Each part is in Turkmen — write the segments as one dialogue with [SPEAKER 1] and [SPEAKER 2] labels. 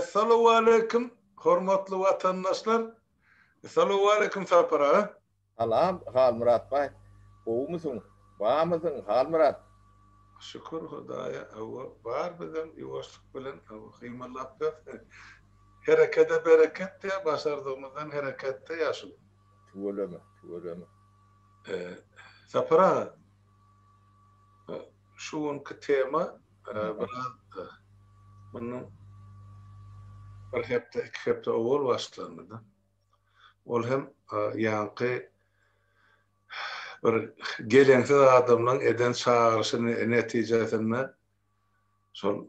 [SPEAKER 1] Salowaleýkim hormatly watandaşlar. Salowaleýkim Sapar aga.
[SPEAKER 2] Salam Halmyrat baý. Gowumysyň? Barmysyň Halmyrat?
[SPEAKER 1] Şükür Hudaýa hawa bar bizem ýuwaşlyk bilen hawa gymyldap ýörüs. Herekede bereket diýýär başardygymyzdan hereketde ýaşuly.
[SPEAKER 2] Tüweleme, tüweleme.
[SPEAKER 1] Sapar aga şu günki tema Biraz mundan bir hepde, iki hepde owal başlandy-da. Ol hem ýaňky bir geleňsiz adamlaryň eden çagyryşy netijesinde şol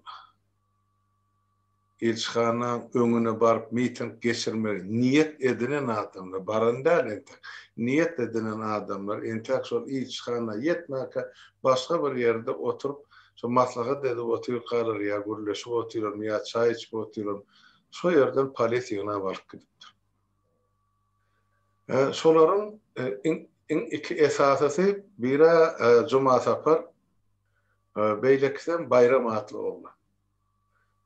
[SPEAKER 1] Ilçihanaň öňüne baryp miting geçirmegi niýet edinen adamlar, baran däl entek, niýet edinen adamlar entäk şol ilçihana ýetmänkä başga bir ýerde oturyp şo maslahat edip otyrkalar ýa gürleşip otyrarmy ýa çaý içip otyrarmy şo ýerden polis ýygnap alyp gidipdir. Şolaryň iň iň iki esasysy biri Jumasapar beýlekisem Baýram atly oglan.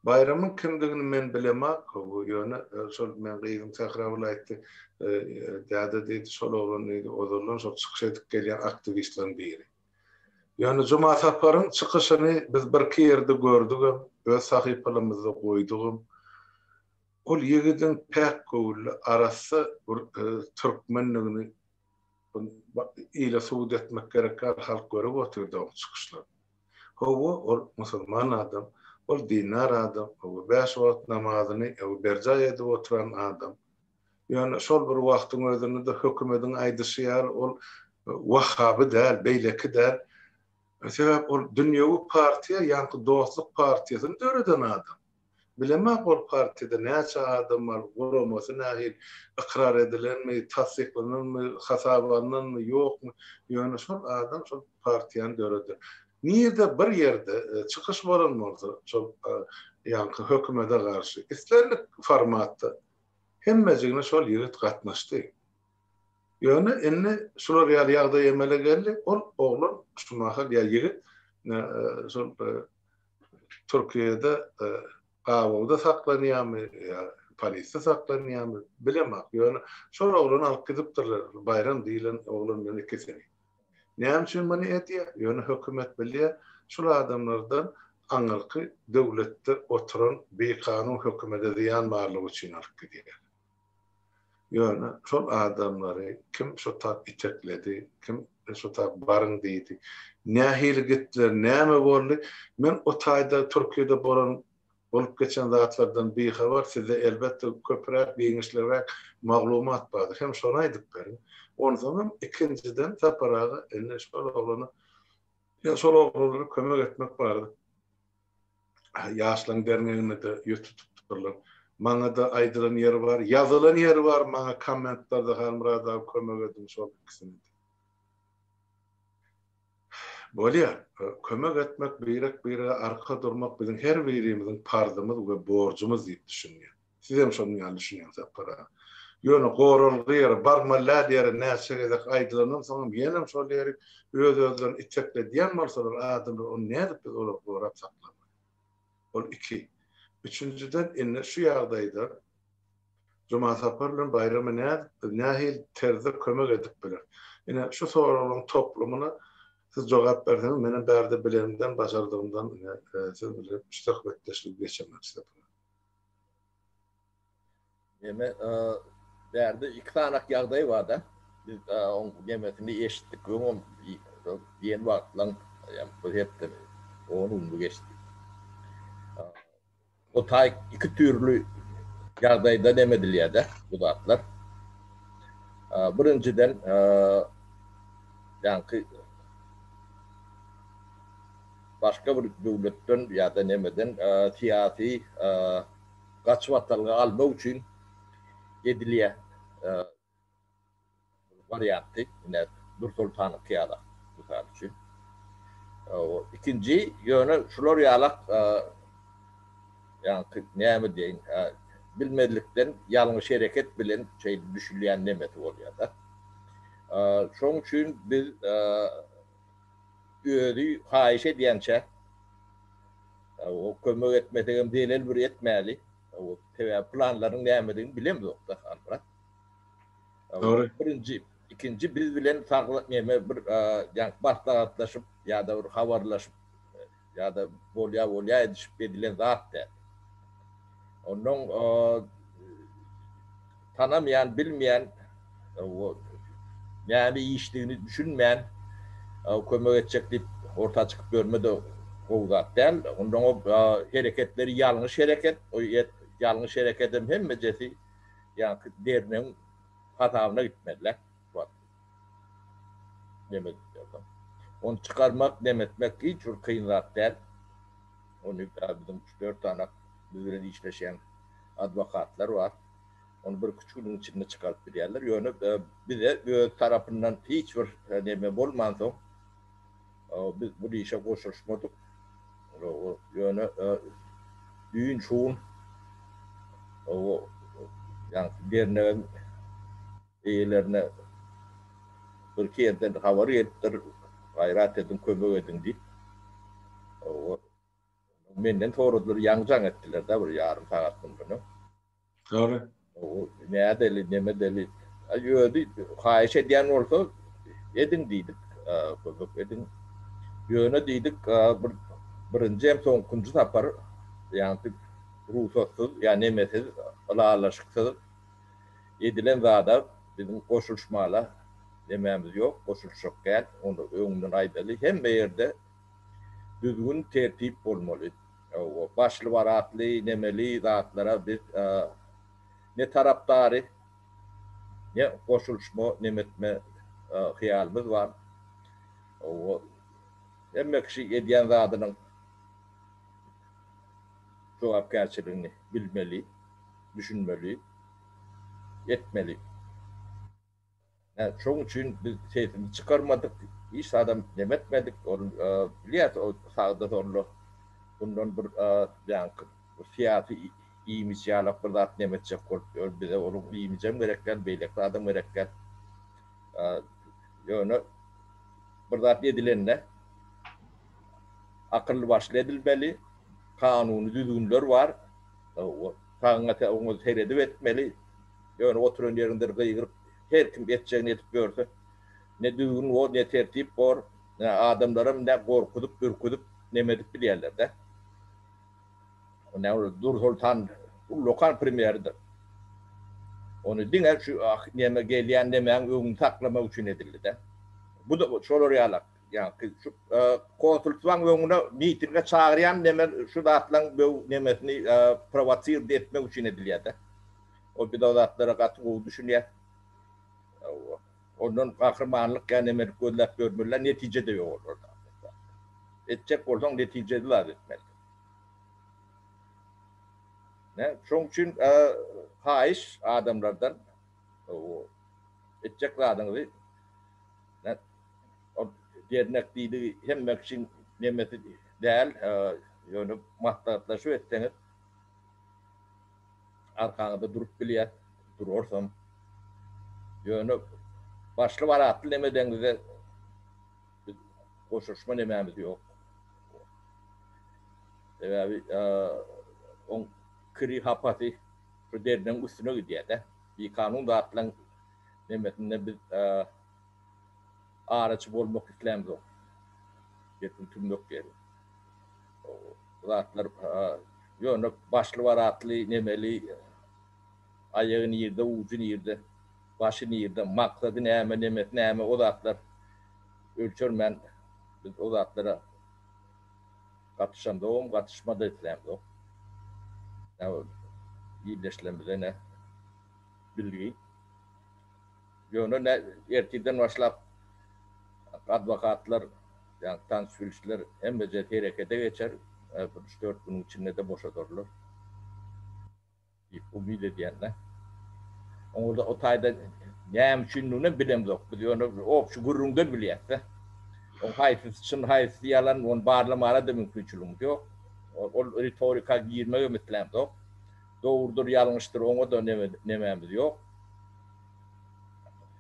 [SPEAKER 1] Baýramyň kimdigini men bilemak, ýöne şol meň gyzym Sähragül aýtdy, däde diýdi, şol oglan diýdi, ozaldan şol çykyş edip gelýän aktiwistleriň biri. Ýöne Juma Saparyň çykyşyny biz birki ýerde gördügem, öz sahypalarymyzda goýdugam. Ol ýigidiň päk göwünli, arassa bir türkmendigini ile subut etmek gerek däl, halk görüp otyrdy oň çykyşlaryny. Hawa, ol musulman adam, ol dindar adam, hawa, bäş wagt namazyny, hawa, berjaý edip oturan adam. Ýöne şol bir wagtyň özünde-de hökümediň aýdyşy ýaly ol wahhaby däl, beýleki däl. Sebäp ol dünýewi partiýa, ýaňky Dostluk partiýasyny döreden adam. Bilemok ol partiýada näçe adam bar, guramasy nähili, ykrar edilenmi, tassyklananmy, hasaba alnanmy, ýokmy, ýöne şol adam şol partiýany döreden. Nirde bir ýerde çykyş bolan bolsa şol ýaňky hökümede garşy islendik formatda hemmejigine şol ýigit gatnaşdy. Ýöne indi şular ýaly ýagdaý emele geldi, ol oglan şu mahal ýa ýigit şol Türkiýede gabawda saklanýarmy ýa polisde saklanýarmy bilemok. Ýöne şol oglany alyp gidipdirler, Baýram diýlen oglan bilen ikisini. Näme üçin muny edýär? Ýöne hökümet bilýär, şul adamlardan aňyrky döwletde oturan bikanun hökümede zyýan barlygy üçin alyp gidýär. Ýöne şol adamlary kim şo tap itekledi, kim şo tap baryň diýdi, nähili gitdiler, näme boldy, men o taýda Türkiýede bolan, bolup geçen zatlardan bihabar, sizde elbetde köpräk, giňişligräk maglumat bardyr, hem şony aýdyp beriň. Onsoňam ikinjiden Sapar aga indi şol oglana, ýa şol oglanlara kömek etmek barada Ýaşlaryň derňegine-de ýüz tutupdyrlar. Maňa-da aýdylan ýeri bar, ýazylan ýeri bar maňa kommentlarda Halmyrat aga kömek ediň şol ikisine diýip. Bolýar. Kömek etmek, birek-birege arka durmak biziň her birimiziň parzymyz we borjumyz diýip düşünýän. Sizem şonuň ýaly düşünýäňiz Sapar aga. Ýöne goralgy ýere, barmaly däl ýere näçe gezek aýdylandan soňam ýenem şol ýeri öz-özlerini itekledýän bolsalar adamlar ony nädip biz olary gorap saklamaly? Ol iki. Üçünjiden indi şu ýagdaýda Jumasapar bilen Baýrama nädip biz nähili terzde kömek edip bileris? Ine şu soraglaryň toplumyna siz jogap berseňiz menem bärde bilenimden başardygymdan ine siz bilen şu söhbetdeşligi geçirmek isledim.
[SPEAKER 2] Neme, bärde iki sanak ýagdaý bar-da. Biz oň nemesini eşitdik, öňem diýen wagtlaň, ýa bir hepde, on günmi geçdi. O taý iki türli ýagdaýda neme edilýär-de bu zatlar. Birinjiden, ýaňky başga bir döwletden ýa-da nemeden syýasy gaçybatalga almak üçin edilýän warianty, ine, Nursoltanyňky ýalak, mysal üçin. Ikinji, ýöne şular ýalak, ýaňky näme diýeýin, bilmezlikden ýalňyş hereket bilen şeýle düşülýän nemesi bolýar-da. Şonuň üçin biz özi haýyş edýänçä, o kömek etmesegem zelel bir etmäli. Sebäbi planlaryň nämedigini bilemzok-da, Halmyrat.
[SPEAKER 1] Dogry.
[SPEAKER 2] Birinji, ikinji biz bilen saglyk neme bir ýaňky maslahatlaşyp ýa-da bir habarlaşyp ýa-da bolýa bolýa edişip edilen zat däl. Onnoň tanamaýan, bilmeýän, näme işdigini düşünmän kömek etjek diýip orta çykyp ýörme-de gowy zat däl. Onnoň o hereketleri ýalňyş hereket, o ýalňyş herekedem hemmejesi ýaňky dernegiň hasabyna gitmeli-dä. Neme edip Ony çykarmak, neme etmek hiç bir kyn zat däl. Ony biziň üç-dört sany biz bilen işleşýän adwokatlar bar. Ony bir-iki günüň içinde çykaryp bilýärler. Ýöne bize öz tarapyndan hiç bir neme bolmansoň, biz bu işe goşulyşmadyk. Ýöne düýn şu gün ýaňky dernegiň eýelerine birki ýerden habar gelipdir, gaýrat ediň, kömek ediň diýip. Menden soradylar, ýaňy jaň etdiler-de bir ýarym sagat mundan öň.
[SPEAKER 1] Dogry.
[SPEAKER 2] Nädeli, nemedeli. Özi haýyş edýän bolsa, ediň diýdik, kömek ediň. Ýöne diýdik, bir birinji hem soňkunjy sapar, ýagny rugsatsyz ýa nemesiz, ylalaşyksyz edilen zada biziň goşulyşmala nemämiz ýok, goşulyşjak däl, ony öňünden aýdaly. Hemme ýerde düzgün, tertip bolmaly. Başly-baratly, nemeli zatlara biz ne tarapdary, ne goşulyşma, nemetme hyýalymyz bar. Hemme kişi edýän zadynyň jogapkärçiligini bilmeli, düşünmeli, etmeli. Şoň üçin biz sesimizi çykarmadyk, hiç zadam neme etmedik. Ol bilýäs, o sagda-solda bundan bir ýaňky syýasy imij ýalak bir zat neme etjek bolup ýör. Bize onuň imijem gerek däl, beýleki zadam gerek däl. Ýöne bir zat edilende akylly-başly edilmeli, kanuny düzgünler bar. Sagyňa oňa seredip etmeli. Ýöne oturan ýeriňden gygyryp, her kim etjegini edip ýörse, ne düzgün bor, ne tertip bor, ne adamlaram ne gorkuzyp, ürküzip neme edip bilýärler-dä. Ine ol Nursoltan ullakan premýeridir. Ony diňe şu neme gelýän nemäň öňüni saklamak üçin edildi-dä. Bu-da şolar ýalak. Ýaňky şu konsulstwaň öňüne mitinge çagyrýan neme şu zatlaň böw nemesini prowosird etmek üçin edilýär-dä. Ol biz o zatlara gaty gowy düşünýäs. Ondan gahrymanlyk ýa nemelik gözläp ýörmeliler, netije-de ýok olarda. Etjek bolsaň netijeli zat etmeli. Ne, şoň üçin haýyş adamlardan etjek zadyňyzy ol dernek diýdigi hemme kişiň nemesi däl, ýöne maslahatlaşyp etseňiz arkaňyzda durup bilýäs, durarsam. Ýöne başly-baratly nemedeňizde biz goşulyşma nemämiz ýok. Sebäbi oň kiri hapasy şu dernegiň üstüne gidýär-de. Bikanun zatlaryň nemesinde biz araçy bolmak islämzok. Gepiň tümmek ýeri. Bu zatlar ýöne başly-baratly, nemeli, aýagy nirde, ujy nirde, başy nirde, maksady näme, nemesi näme, o zatlar ölçermän biz o zatlara gatyşamzogam, gatyşma-da islämzok. Ildeşlerimize ne bilgi. Ýöne ne ertirden başlap adwokatlar, ýagny tanyş-bilişler hemmeje herekete geçer, bir üç-dört günüň içinde-de boşadarlar diýip umyt edýän-dä. Oňa-da o taýda näme üçindiginem bilemzok. Biz ýöne obşi gürrüňden bilýäs-de. Oň haýsysy çyn, haýsysy ýalan, ony barlamana-da mümkinçiligimiz ýok. Ol ritorika girmegem islämzok. Dogrudyr, ýalňyşdyr, oňa-da nemämiz ýok.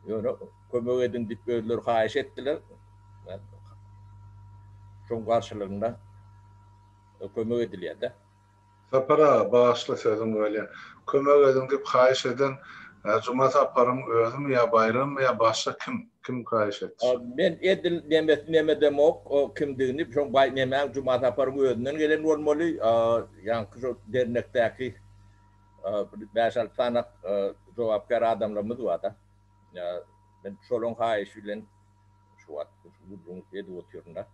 [SPEAKER 2] Ýöne kömek ediň diýip özleri haýyş etdiler. Şoň garşylygynda kömek edilýär-de.
[SPEAKER 1] Sapar aga, bagyşla sözüňi bölýän. Kömek ediň diýip haýyş eden Juma Saparyň özümi ýa Baýrammy ýa başga kim? Kim haýyş etdi şony?
[SPEAKER 2] Men edil nemesi nemedemok o kimdigini şoň baý nemäň Juma Saparyň özünden gelen bolmaly ýaňky şo dernekdäki bir bäş-alty sany jogapkär adamlarymyz barda. Men şolaň haýyşy bilen şu wagt şu gürrüňi edip otyryn-da.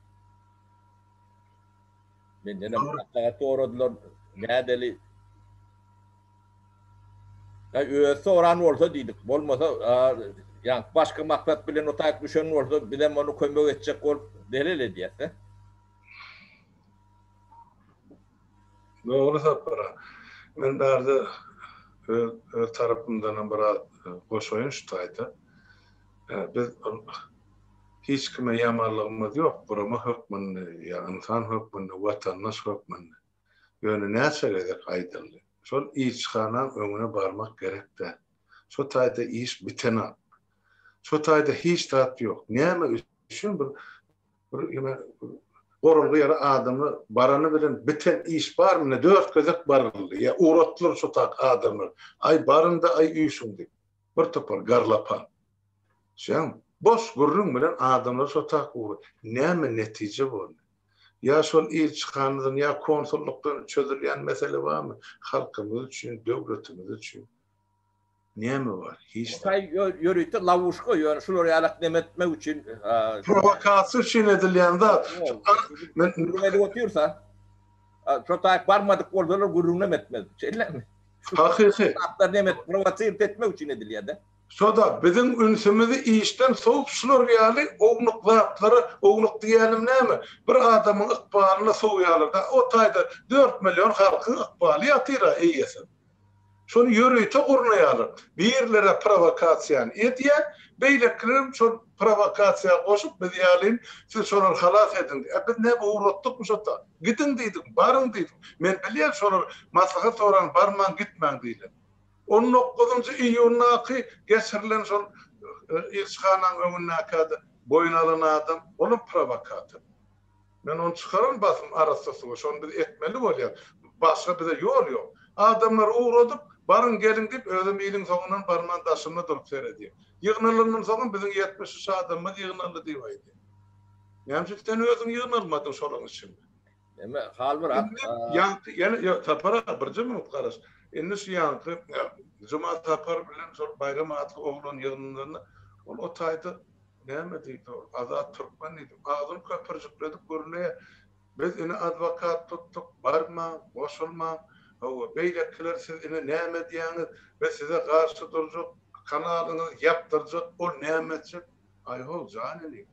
[SPEAKER 2] Mendenem maslahat soradylar, nädeli? Aý, özi soran bolsa diýdik, bolmasa, ýa başga maksat bilen o taýyk düşen bolsa, bizem ony kömek etjek bolup zelel edýäs-dä.
[SPEAKER 1] Dogry Sapar aga. Men bärde öz öz tarapymdanam biraz goşaýyn şu taýda. Biz hiç kime ýamanlygymyz ýok, gurama hökmünde ýa ynsan hökmünde, watandaş hökmünde. Ýöne näçe gezek aýdyldy. Şol ilçihanaň öňüne barmak gerek däl. Şo taýda iş bitenok. Şo taýda hiç zat ýok. Näme üçin bir bir ýene goralgy ýere adamlar barany bilen biten iş barmy? Ine dört gezek baryldy. Ýa ugratdylar şo tak adamlar. Aý baryň-da aý üýşüň diýip. Bir topar garlapan. Şeň boş gürrüň bilen adamlary şo tak ugrat. Näme netije boldy? Ýa şol ilçihanadan ýa konsullykdan çözülýän mesele barmy? Halkymyz üçin, döwletimiz üçin näme bar? Hiç zat.
[SPEAKER 2] Hytaý ýörite lowuşka ýöne şular ýalak neme etmek üçin.
[SPEAKER 1] Prowokasiýa üçin edilýän zat.
[SPEAKER 2] Men gürrüň edip otyrsa, şo taýyk barmadyk bolsalar gürrüňem etmezdik. Şeýlemi?
[SPEAKER 1] Hakyky.
[SPEAKER 2] Zatlar neme prowosirt etmek üçin edilýär-de.
[SPEAKER 1] Şo-da biziň ünsümizi işden sowup şular ýaly ownuk zatlara, ownuk diýýänim näme, bir adamyň ykbalyna sowýarlar-da, o taýda 4 million halkyň ykbaly ýatyr-a eýesem. Şony ýörite gurnaýarlar. Birlere prowokasiýany edýär, beýlekilerem şol prowokasiýa goşup biz ýaly siz şolary halas ediň diýýär. Biz näme ugratdykmy şo ta? Gidiň diýdik, baryň diýdik. Men bilýän şolar maslahat soran barmaň gitmäň diýlen. 19-njy iýundaky geçirilen şol ilçihanaň öňündäkä-de boýun alan adam, olam prowokator. Men ony çykaran basym arassa suwa, şony biz etmeli bolýar. Başga bize ýol ýok. Adamlary ugradyp, baryň geliň diýip, özem iliň soňundan barman daşynda durup seredýär. Ýygnalandan soňam biziň 73 adamymyz ýygnaldy diýip aýdýar. Näme üçin sen özüň ýygnalmadyň şolaryň içinde?
[SPEAKER 2] Eme hal bir
[SPEAKER 1] Indi ýaňky ýene ýok Sapar aga birje minut garaş. Indi şu ýaňky Juma Sapar bilen şol Baýram atly oglan ýygnananda ol o taýda näme diýdi ol Azat Türkmen diýdi. Agzyny köpürjikledip gürleýär. Biz ine adwokat tutduk, barmaň, goşulmaň. Hawa, beýlekiler siz ine näme edýäňiz? Biz size garşy durjak, kanalyňyzy ýapdyrjak, ol näme etjek? Aý-how, jan inim.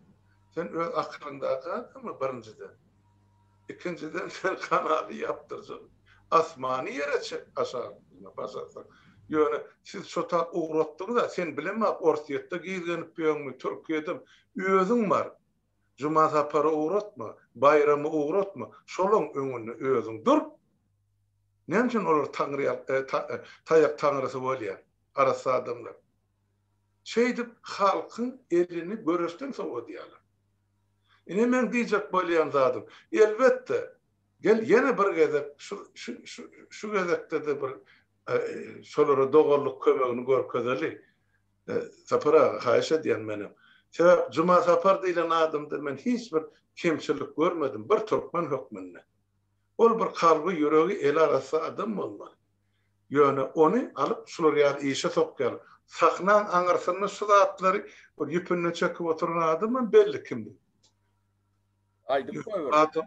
[SPEAKER 1] Sen öz akylyňdaky adammy birinjiden? Ikinjiden sen kanaly ýapdyrjak. Asmany ýere çek aşagyna başarsaň. Ýöne siz şo tap ugratdyňyz-a, sen bilemok Orsýetde gizlenip ýöňmi, Türkiýedemi, özüň bar. Juma Sapary ugratma, Baýramy ugratma, şolaň öňünde özüň dur. Näme üçin olar taňry taýak taňrysy bolýar, arassa adamlar. Şeýdip halkyň elini göreşden sowadýarlar. Ine meň diýjek bolýan zadym. Elbetde, gel ýene bir gezek şu şu şu şu gezekde-de bir şolara doganlyk kömegini görkezeli. Sapar aga, haýyş edýän menem. Sebäp Juma Sapar diýlen adamda men hiç bir kemçilik görmedim, bir türkmen hökmünde. Ol bir kalby, ýüregi, eli arassa adam bolmaly. Ýöne ony alyp şular ýaly işe sokýarlar. Sahnaň aňyrsynda şu zatlary bir ýüpünden çekip oturan adamam belli kimdigi.
[SPEAKER 2] Aýdyp goýber.
[SPEAKER 1] Adam,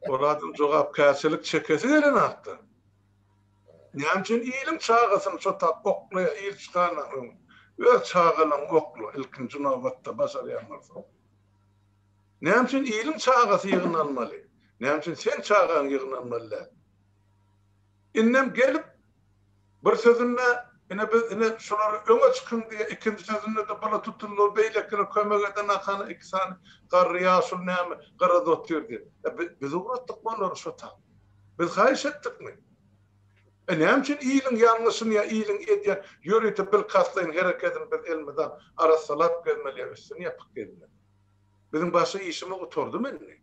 [SPEAKER 1] ol adam jogapkärçilik çekesi gelenokda. Näme üçin iliň çagasyny şo tap oklaýar, il çykandan öň. Öz çagalaňy okla ilkinji nobatda başarýan bolsaň. Näme üçin iliň çagasy ýygnalmaly? Näme üçin seň çagaň ýygnalmaly däl? Indem gelip bir sözünde ine biz ine şulary öňe çykyň diýýär, ikinji sözünde-de bula tutuldy, beýlekiler kömek eden akana iki sany garry ýaşuly näme gyrada otyr diýýär. E biz ugratdykmy olary şo tap? Biz haýyş etdikmi? E näme üçin iliň ýalňyşyny ýa iliň edýän ýörite bilkastlaýyn herekedini biz elmydam arassalap gezmeli ýa üstüni ýapyk gezmeli? Biziň başga işimiz gutardymy indi?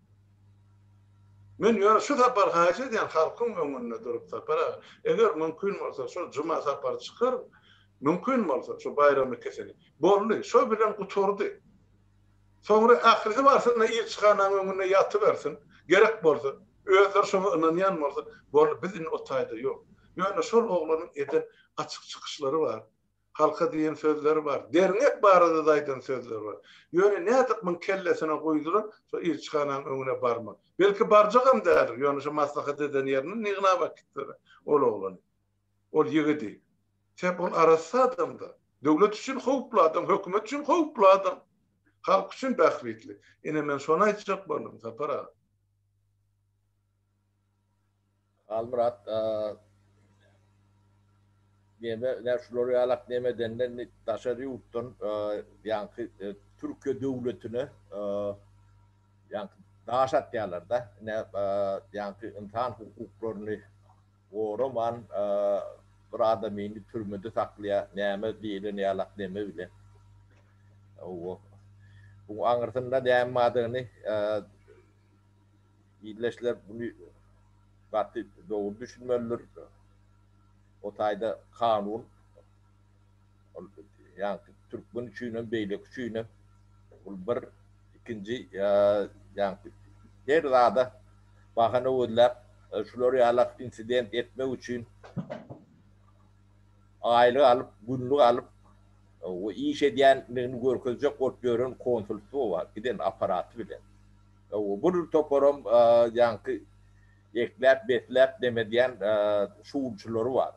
[SPEAKER 1] Men ýöne şu sapar haýyş edýän halkyň öňünde durup Sapar aga, eger mümkin bolsa şol Juma sapary çykaryň, mümkin bolsa şu Baýram ikisini. Boldy, şo bilen gutardy. Soňra ählisi barsyn-da ilçihanaň öňünde ýatybersin, gerek bolsa, özleri şoňa ynanýan bolsa, boldy, biz indi o taýda ýok. Ýöne şol oglanyň eden açyk çykyşlary bar. Halka diýen sözleri bar. Derňek barada-da aýdan sözleri bar. Ýöne nädip muň kellesine guýdular, şo ilçihanaň öňüne barmak. Belki barjagam däldir, ýöne şo maslahat eden ýerinden ýygnap äkitdiler ol oglany. Ol ýigidi. Sebäp ol arassa adam-da. Döwlet üçin howply adam, hökümet üçin howply adam. Halk üçin bähbitli. Ine men şony aýtjak boldum, Sapar aga.
[SPEAKER 2] Halmyrat neme nä şular ýalak neme edende indi daşary ýurtdan ýaňky Türkiýe döwletine ýaňky daş atýarlarda ine ýaňky ynsan hukuklaryny goraman bir adamyny türmede saklaýar näme diýilen ýalak neme bilen bu aňyrsynda näme bardygyny Ildeşler muny gaty dogry düşünmelidir. O taýda kanun ol ýaňky türkmen üçinem beýleki üçinem ol bir ikinji ýaňky her zada bahana gözläp şular ýalak insident etmek üçin aýlyk alyp günlük alyp we iş edýändigini görkezjek bolup ýören konsulstwo bar giden aparaty bilen. Bir toparam ýaňky ekläp, besläp neme edýän şugulçylary bar.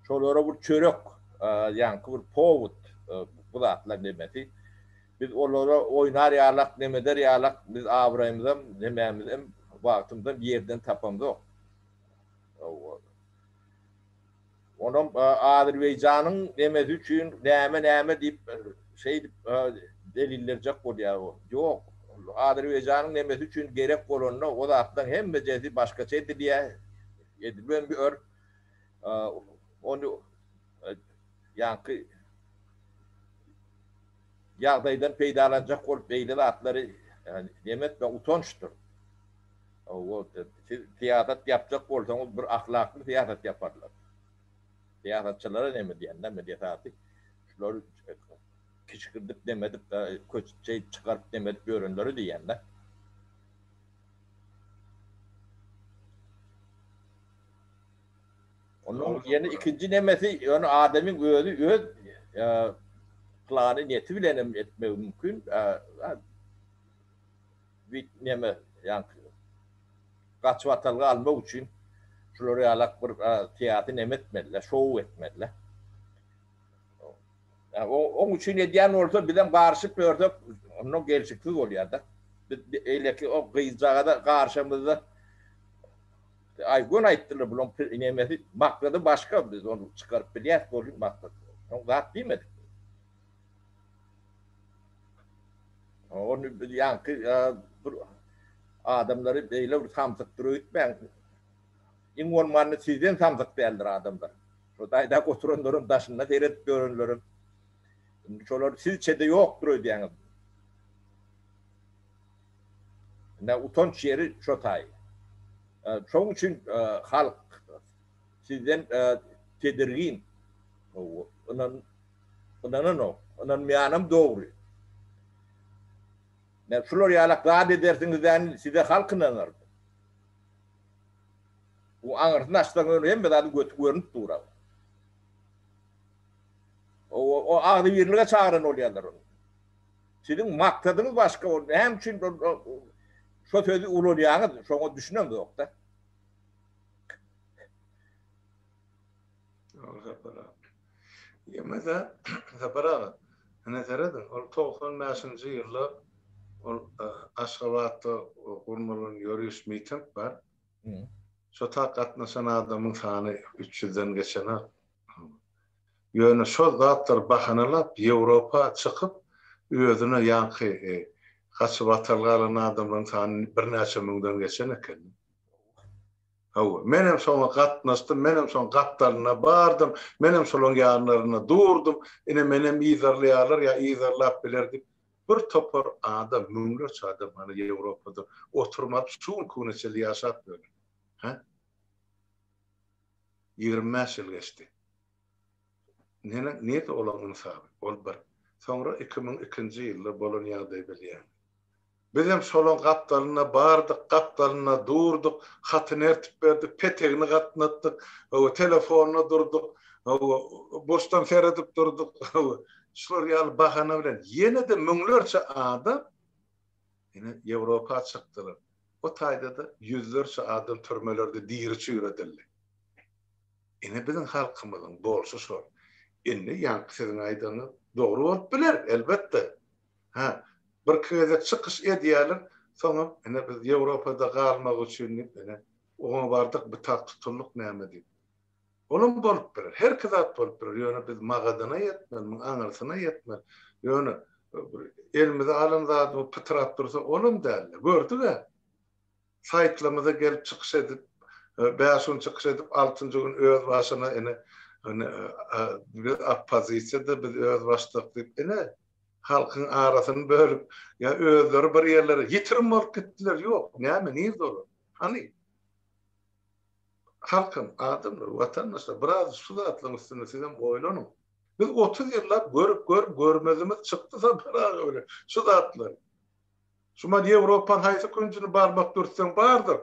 [SPEAKER 2] Şolara bir çörek, ýaňky bir powod bu zatlar nemesi. Biz olara oýnar ýalak, neme eder ýalak, biz abraýymyzam, nemämizem, wagtymyzam ýerden tapamzok. Onam Azerbaýjanyň nemesi üçin näme-näme diýip şeýdip delillerjek bolýar. Ýok. Azerbaýjanyň nemesi üçin gerek bolanda o zatlaryň hemmejesi başgaça edilýär. Edilibem ýör. Ony ýaňky ýagdaýdan peýdalanjak bolup beýle zatlary neme etmek utançdyr. Siz syýasat ýapjak bolsaňyz bir ahlakly syýasat ýaparlar. Syýasatçylara neme diýende men esasy şular kişgirdip neme edip köçe çykaryp neme edip ýörenlere diýende. Onuň ýene ikinji nemesi ýöne adamyň özi öz plany neti bilen hem etmegi mümkin. Wit neme ýaňky gaçybatalga almak üçin şular ýalak bir syýasy neme etmeliler, şou etmeliler. Oň üçin edýän bolsa bizem garyşyp ýörsek ondan gelşiksiz bolýar-da. Biz beýleki o gyzjagaza garyşamyzda aý göni aýtdylar bulaň nemesi maksady başga biz ony çykaryp bilýäs bolýan maksat. Soň zat diýmedik. Ony biz ýaňky bir adamlary beýle bir samsykdyr öýtmäň. Iň bolmanda sizden samsyk däldir adamlar. Şo daýdak oturanlaram daşynda seredip ýörenlerem. Indi şolar sizçe-de ýokdur öýdýäňiz. Ine utanç ýeri şo taý. Şoň üçin halk sizden tedirgin. Ynan Ynananok. Ynanmaýanam dogry. Men şular ýalak zat edersiňiz däni size halk ynanar. Bu aňyrsyny açsaň ýöne hemme zadyň göti görünip dur. O o agzybirlige çagyran bolýarlar ony. Siziň maksadyňyz başga ol näme üçin şo sözi ulanýaňyz şoňa düşünemzokda.
[SPEAKER 1] Dogry Sapar aga. Ýemese Sapar aga, ine serediň, ol 95-nji ýylda ol Aşgabatda gurnalan ýöriş miting bar. Şo tak gatnaşan adamyň sany 300-den geçenok. Ýöne şol zatlary bahanalap Ýewropa çykyp özüne ýaňky gaçyp atalga alan adamlaryň sany birnäçe müňden geçen eken. Hawa, menem şoňa gatnaşdym, menem şoň gapdalyna bardym, menem şolaň ýanlarynda durdum, ine menem yzarlaýarlar ýa yzarlap biler diýip. Bir topar adam, müňlerçe adam hany Ýewropada oturum alyp şu günki güne çenli ýaşap ýörler. Hä? 25 ýyl geçdi. Nene, nirde olaň ynsaby? Ol bir. Soňra 2002-nji ýylda bolan ýagdaýy bilýäňiz. Bizem şolaň gapdalynda bardyk, gapdalynda durduk, hatyny ertip berdik, petegini gatnatdyk, hawa, telefonda durduk, hawa, burçdan seredip durduk, hawa, şular ýaly bahana bilen ýene-de müňlerçe adam ine Ýewropa çykdylar. O taýda-da ýüzlerçe adam türmelerde diri çüýredildi. Ine biziň halkymyzyň bolşy şol. Indi ýaňky siziň aýdanyňyz dogry bolup biler, elbetde. Hä, birki gezek çykyş edýärler, soňam ine biz Ýewropada galmak üçin diýip ine oňa bardyk, bitap tutuldyk näme diýip. Olam bolup biler, herki zat bolup biler, ýöne biz magadyna ýetmeli, muň aňyrsyna ýetmeli. Ýöne bir elimize alan zadymyz pytrap dursa olam däldi. Gördüg-ä. Saýtlarymyza gelip çykyş edip, bäş gün çykyş edip, altynjy gün öz başyna ine biz oppozisiýada, biz özbaşdak diýip ine halkyň arasyny bölüp, ýa özleri bir ýerlere ýitirim bolup gitdiler, ýok, näme, nirde olar? Hany? Halkym, adamlar, watandaşlar, biraz şu zatlaryň üstünde sizem oýlanyň. Biz 30 ýyllap görüp, görüp, görmezimiz çykdy Sapar aga bilen şu zatlary. Şumat Ýewropaň haýsy künjüni barmak dürtseň bardyr.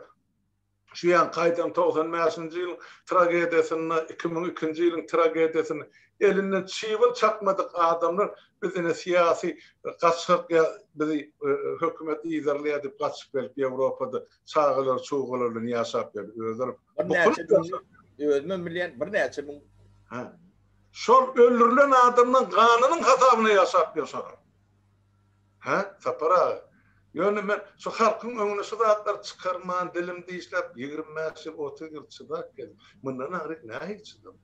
[SPEAKER 1] Şu ýaňky aýdan 95-nji ýylyň tragediýasynda, 2002-nji ýylyň tragediýasynda elinden çybyn çakmadyk adamlar biz ine syýasy gaçgak ýa bizi hökümet yzarlaýar diýip gaçyp gelip Ýewropada çagalar çugalar bilen ýaşap ýör. Özleri
[SPEAKER 2] bukulyp ýaşap ýör. Özümem bilýän birnäçe müň.
[SPEAKER 1] Hä. Şol öldürilen adamlaň ganynyň hasabyna ýaşap ýör şolar. Hä, Sapar aga? Ýöne men şu halkyň öňüne şu zatlary çykarman, dilim dişläp, 25 ýyl, 30 ýyl çydap geldim. Mundan aňryk nähili çydam?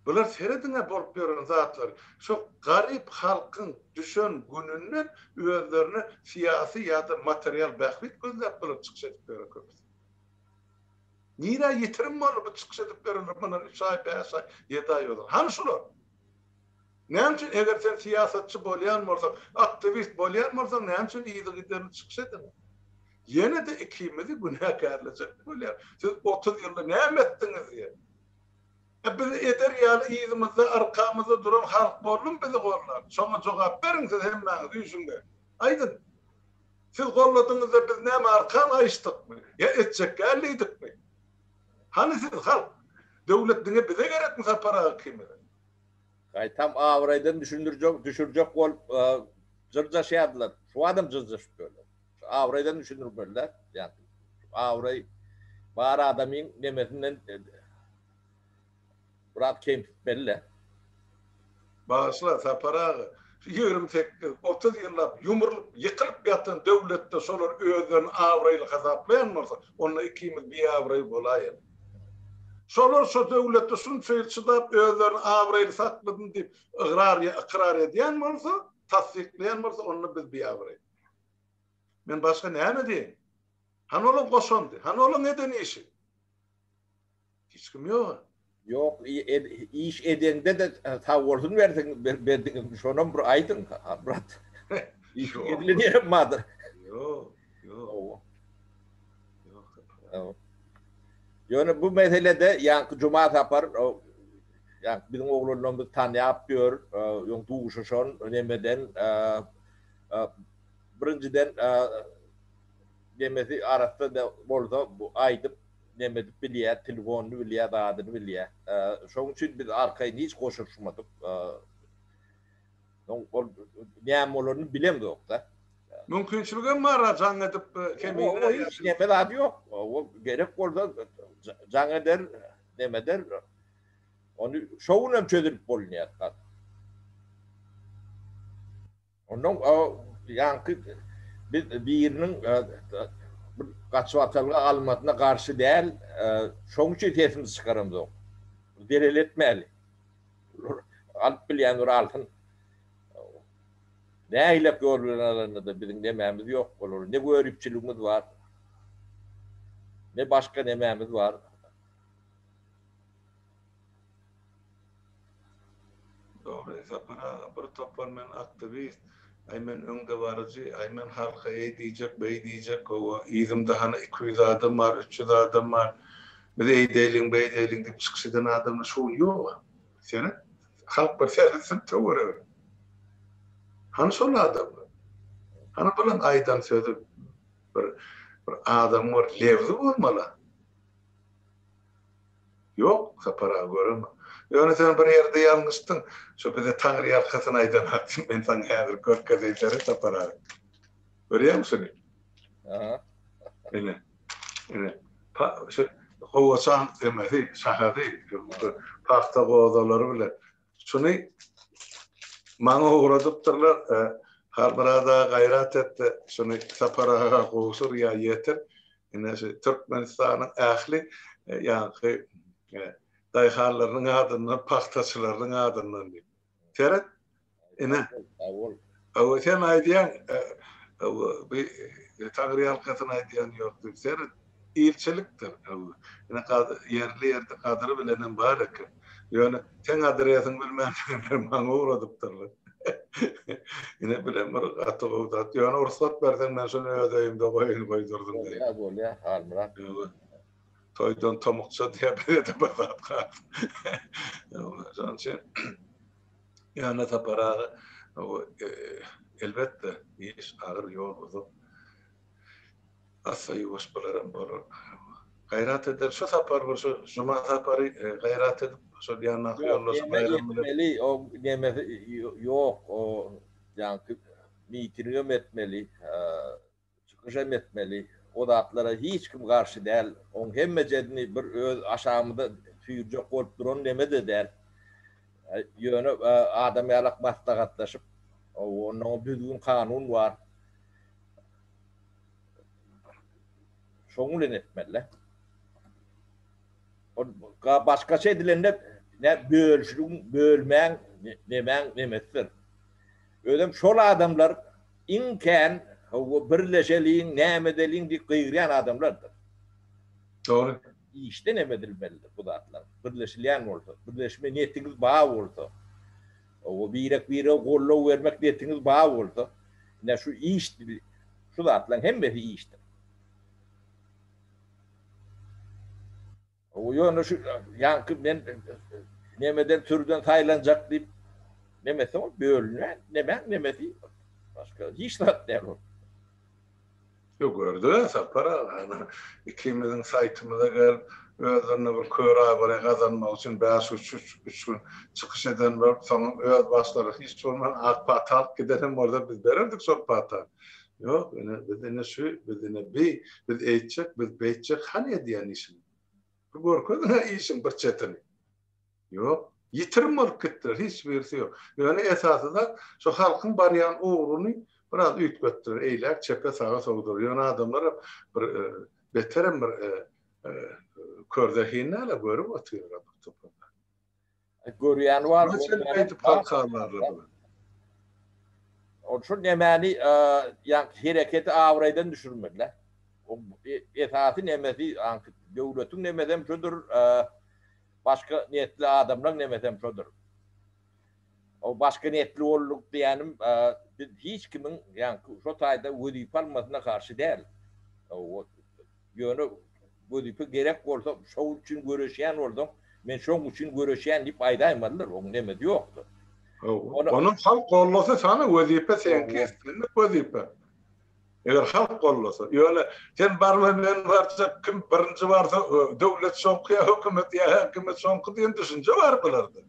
[SPEAKER 1] Bular serediň-ä bolup ýören zatlary. Şu garyp halkyň düşen gününden özlerine syýasy ýa-da material bähbit gözläp bular çykyş edip ýören köpüsi. Nirä ýitirim boldy bu çykyş edip ýörenler mundan üç aý, bäş aý, ýedi aý ozal. Hany şular? Näme üçin eger sen syýasatçy bolýan bolsaň, aktiwist bolýan bolsaň näme üçin yzygiderli çykyş edeňok? Ýene-de ikimizi günäkärlejek bolýar. Siz 30 ýylda näme etdiňiz diýip. E biz eder ýaly yzymyzda, arkamyzda duran halk boldumy bizi gollan? Şoňa jogap beriň siz hemmäňiz üýşüňde. Aýdyň. Siz golladyňyzda biz näme arkan gaýyşdykmy? Ýa etjek däl diýdikmi? Hany siz halk? Döwlet diňe bize gerekmi Sapar aga ikimize?
[SPEAKER 2] Gaýtam abraýdan düşündirjek, düşürjek bolup jyrjaşýardylar. Şu adam jyrjaşyp ýörler. Şu abraýdan düşündirmeliler. Ýa abraý bar adamyň nemesinden biraz kemsitmeli-de.
[SPEAKER 1] Bagyşla, Sapar aga, şu 28, 30 ýyllap ýumrulyp, ýykylyp ýatan döwletde şolar özlerini abraýly hasaplaýan bolsa, onda ikimiz biabraý bolaýaly. Şolar şo döwletde şunça ýyl çydap özlerini abraýly sakladym diýip ygrar ýa ykrar edýän bolsa, tassyklaýan bolsa onda biz biabraý. Men başga näme diýeýin? Hany olaň goşandy? Hany olaň eden işi? Hiç kim ýok.
[SPEAKER 2] Ýok, iş edeňde-de sag bolsun berseň berdiňiz, şonam bir aýdyň, brat. Iş edilen ýerem bardyr.
[SPEAKER 1] Ýok, ýok. Ýok.
[SPEAKER 2] Ýöne bu meselede ýaňky Juma Sapar ýaňky biziň oglanlarymyz tanýap ýör, öň duşuşan nemeden birinjiden nemesi arassa da bolsa bu aýdyp neme edip bilýär, telefonyny bilýär, zadyny bilýär. Şonuň üçin biz arkaýyn hiç goşulyşmadyk. Soň ol näme bolanyny bilemzok-da.
[SPEAKER 1] Mümkinçiligem bar-a jaň edip kemine.
[SPEAKER 2] O hiç neme zady ýok. O gerek bolsa jaň eder, neme eder. Ony şo günem çözülip bolunýar. Ondan ýaňky biz biriniň bir gaçybatalga almasyna garşy däl, şoň üçin sesimizi çykaramzok. Zelel etmäli. Alyp bilýän bir alsyn. Nähilek ýol bilen alanda-da biziň nemämiz ýok olara. Ne göripçiligimiz bar, ne başga nemämiz bar.
[SPEAKER 1] Dogry Sapar aga bir topar men aktiwist. Aý men öňdebaryjy, aý men halka eý diýjek, beý diýjek, hawa, yzymda hany 200 adam bar, 300 adam bar, biz eýdeýliň, beýdeýliň diýip çykyş eden adamlar şu gün ýog-a. Seret, halk bir seretsin töwerege. Hany şol adamlar? Hany bulaň aýdan sözi bir bir adamyň bir lebzi bolmaly. Ýok, Sapar aga göremok. Ýöne sen bir ýerde ýalňyşdyň. Şo bize Taňry ýalkasyn aýdan hatyny men saňa häzir görkezeýin seret Sapar aga. Görýäňmi şuny?
[SPEAKER 2] Aha.
[SPEAKER 1] Ine. Ine. Pa, şu gowaçaň emesi, şahasy, pagta gozalary bilen. Şuny maňa ugradypdyrlar. Halmyrat aga gaýrat etdi, şuny Sapar aga gowşur ýa ýetir. Ine şu Türkmenistanyň ähli ýaňky daýhanlarynyň adyndan, pagtaçylarynyň adyndan diýip. Seret. Ine.
[SPEAKER 2] Sag bol.
[SPEAKER 1] Hawa sen aýdýaň, bu Taňryýalkasyn aýdýan ýok diýip. Seret, ilçilikdir. Ine ýerli ýerde gadyry bilenem bar eken. Ýöne seň adresiňi bilmändigimden maňa ugradypdyrlar. Ine bilen bir gaty gowy zat. Ýöne rugsat berseň men şuny öz öýümde goýaýyn goýdurdym diýip.
[SPEAKER 2] Bolýar, bolýar, Halmyrat.
[SPEAKER 1] Toýdan tomukça diýýär, bize-de bir zat galsyn. Şonuň üçin Ýöne Sapar aga, elbetde, iş agyr, ýol uzak. Assa-ýuwaş bularam bolar. Gaýrat eder. Şu sapar bir şu juma sapary gaýrat edip, şol ýandaky ýoldaşy Baýram bilen.
[SPEAKER 2] Etmeli, o nemesi ýok, o ýaňky mitingem etmeli. Çykyşam etmeli. O zatlara hiç kim garşy däl. Oň hemmejesini bir öz aşagymyza süýrjek bolup duran neme-de däl. Ýöne adam ýalak maslahatlaşyp, onda düzgün-kanun bar. Şoň bilen etmeli-dä. Ol başgaça edilende ne bölüşligiň, bölmäň, nemäň nemesidir. Özem şol adamlar iň kän hawa birleşeliň, näme edeliň diýip gygyrýan adamlardyr.
[SPEAKER 1] Dogry.
[SPEAKER 2] Işden hem edilmelidir bu zatlar. Birleşilýän bolsa, birleşme niýetiňiz bar bolsa, hawa birek-birege goldaw bermek niýetiňiz bar bolsa, ine şu iş şu zatlaryň hemmesi işdir. O ýöne şu ýaňky men nemeden sürüden saýlanjak diýip nemesi ol bölünýän nemäň nemesi başga hiç zat däl ol.
[SPEAKER 1] Ýok gördüä Sapar aga ana ikimiziň saýtymyza gelip özlerine bir kör abraý gazanmak üçin bäş üç üç üç gün çykyş eden bolup soňam öz başlary hiç bolman ak pata alyp gidenem bolsa biz bererdik şol patany. Ýok, ine, biz ine şu, biz ine bi, biz eýtjek, biz beýtjek, hany edýän işiňiz? Bir görkeziň-ä işiň bir çetini. Ýok, ýitirim bolup gitdiler, hiç birisi ýok. Ýöne esasy zat, şu halkyň barýan ugruny biraz üýtgetdiler, eýläk, çepe, saga sowdular. Ýöne adamlaram bir beterem bir körzehin däl-ä, görüp otyrlar bir topar zat.
[SPEAKER 2] Görýän bar.
[SPEAKER 1] Näçe halka barlar.
[SPEAKER 2] Ol şu nemäni ýa hereketi abraýdan düşürmeli. O esasy nemesi döwletiň nemesi hem şudur, başga niýetli adamlaryň nemesi hem şudur. O başga niýetli bolduk diýýänim biz hiç kimiň ýa şo taýda wezipe almasyna garşy däl. Ýöne wezipe gerek bolsa, şoň üçin göreşýän bolsaň, men şoň üçin göreşýän diýip aýdaýmalydyr, oň nemesi ýokdur.
[SPEAKER 1] Onuň halk gollasa sana wezipe seňki, islendik wezipe. Eger halk gollasa. Ýöne sen barma men barjak, kim birinji barsa döwlet şoňky ýa hökümet ýa häkimiýet şoňky diýen düşünje bar bularda.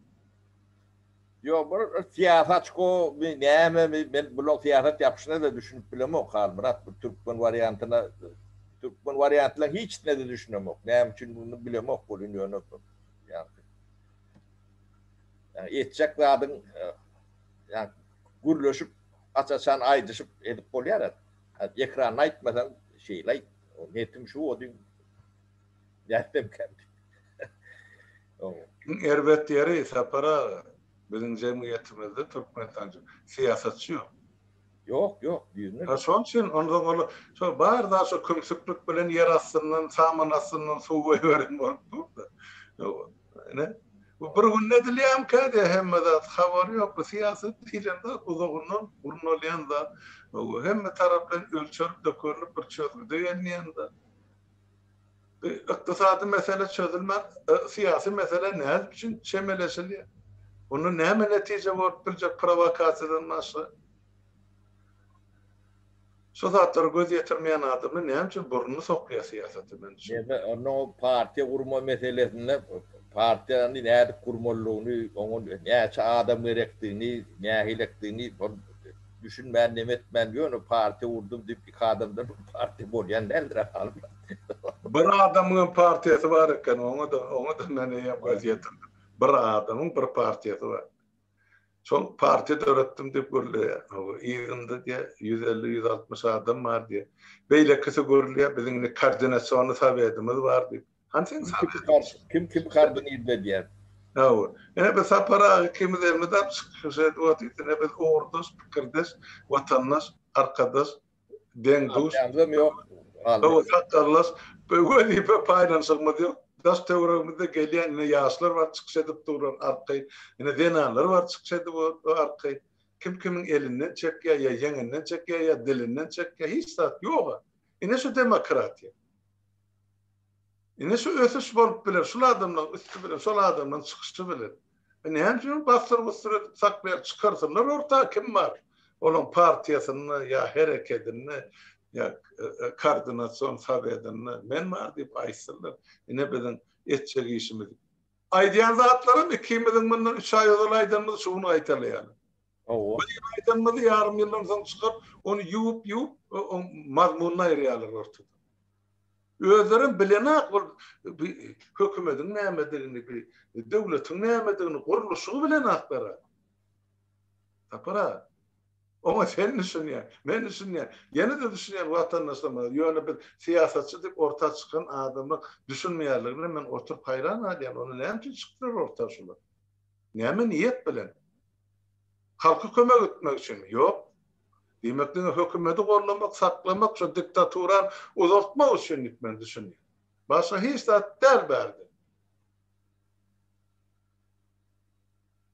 [SPEAKER 2] Ýok bir syýasy oçkomy nämemi men bulaň syýasat ýapyşyna-da düşünip bilemok Halmyrat bu türkmen wariantyna türkmen wariantlaň hiçisine-de düşünemok näme üçin muny bilemok welin ýöne ýaňky ýa etjek zadyň ýa gürleşip aç-açan aýdyşyp edip bolýar ekranda aýtmasaň şeýle aýt netim şu o diň Nätsemkäm diýip.
[SPEAKER 1] Iň erbet ýeri Sapar aga, biziň jemgyýetimizde Türkmenistanda syýasatçy ýok.
[SPEAKER 2] Ýok, ýok, düýbünden.
[SPEAKER 1] Ha şoň üçin onsoň ol şo bar zat şo kümsüklik bilen ýer astyndan, saman astyndan suw goýberen bolup dur-da. Ine. Bu bir günde edilýärmikä diýýär hemme zat, habary ýok. Bu syýasat diýlen zat uzagyndan gurnalýan zat. Hemme taraplaýyn ölçelip dökerilip bir çözgüde gelinýän zat. Bu ykdysady mesele çözülmän, syýasy mesele näme üçin çemeleşilýär? Onda näme netije bolup biljek prowokasiýadan başga? Şu zatlara göz ýetirmeýän adamlar näme üçin burnuny sokýar syýasata men düşünmeýän.
[SPEAKER 2] Näme onda o partiýa gurma meselesinde partiýany nädip gurmalydygyny, oňa näçe adam gerekdigini, nähilekdigini ol düşünmän neme etmän ýöne partiýa gurdum diýip iki adamdan partiýa bolýan däldir alym.
[SPEAKER 1] Bir adamyň hem partiýasy bar eken oňa-da oňa-da men eýýäm göz ýetirdim. Bir adamyň bir partiýasy bar. Şol partiýa döretdim diýip gürleýär. Hawa, yzynda diýýär, 150, 160 adam bar diýýär. Beýlekisi gürleýär, biziň indi koordinasionnyý sowetimiz bar diýip. Hany seň
[SPEAKER 2] sowetiň? Kim kimi koordinirle edýär?
[SPEAKER 1] Hawa. Ine biz Sapar aga ikimiz elmydam çykyş edip otyrys. Ine biz ugurdaş, pikirdeş, watandaş, arkadaş. Deň-duş.
[SPEAKER 2] Partiýamyzam ýok.
[SPEAKER 1] Hawa, sakgallaş. Wezipe paýlanyşygymyz ýok. Daş-töweregimizde gelýän ine ýaşlar bar çykyş edip durlar arkaýyn. Ine zenanlar bar çykyş edip arkaýyn. Kim kimiň elinden çekýär, ýa ýeňinden çekýär, ýa dilinden çekýär, hiç zat ýog-a. Ine şu demokratiýa. Ine şu ösüş bolup biler şul adamlaryň üsti bilen, şol adamlaryň çykyşy bilen. E näme üçin bassyr-bussyr edip saklaýar, çykarsynlar orta kim bar? Olaň partiýasynda ýa herekedinde ýa e, e, koordinasion sowetinde men bar diýip aýtsynlar. Ine biziň etjek işimiz. Aýdýan zatlarym ikimiziň mundan 3 aý ozal aýdanymyzy şu gün gaýtalaýarlar.
[SPEAKER 2] Hawa.
[SPEAKER 1] Bir ýyl aýdanymyzy ýarym ýyldan soň çykaryp, ony ýuwup-ýuwup, mazmunyny aýyrýarlar ortadan. Özlerem bilenak ol hökümediň nämedigini, bi döwletiň nämedigini, gurluşygy bilenaklar. Sapar aga, oňa sen düşünýäň, men düşünýän, ýene-de düşünýän watandaşlarymyz, ýöne biz syýasatçy diýip orta çykan adamlar düşünmeýärligine men oturyp haýran galýan, onda näme üçin çykdylar orta şular? Näme niýet bilen? Halka kömek etmek üçinmi? Ýok. Diýmek diňe hökümeti gollamak, saklamak, şo diktaturany uzaltmak üçin diýip men düşünýän. Başga hiç zat däl bärde.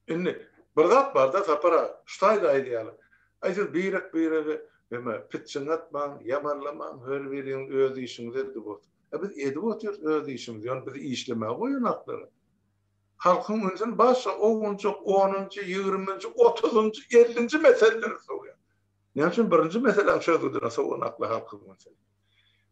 [SPEAKER 1] Indi bir zat barda Sapar aga, şu taýda aýdýarlar. Aý siz birek-birege neme pitjiň atmaň, ýamanlamaň, her biriňiz öz işiňizi edip oturyň. A biz edip otyrys öz işimizi, ýöne bizi işlemäge goýanaklar. Halkyň ünsüni başga owunjak onunjy, ýigriminji, otuzynjy, ellinji meselelere sowýar. Näme üçin birinji meseläniň çözgüdine sowanaklar halkyň ünsüni?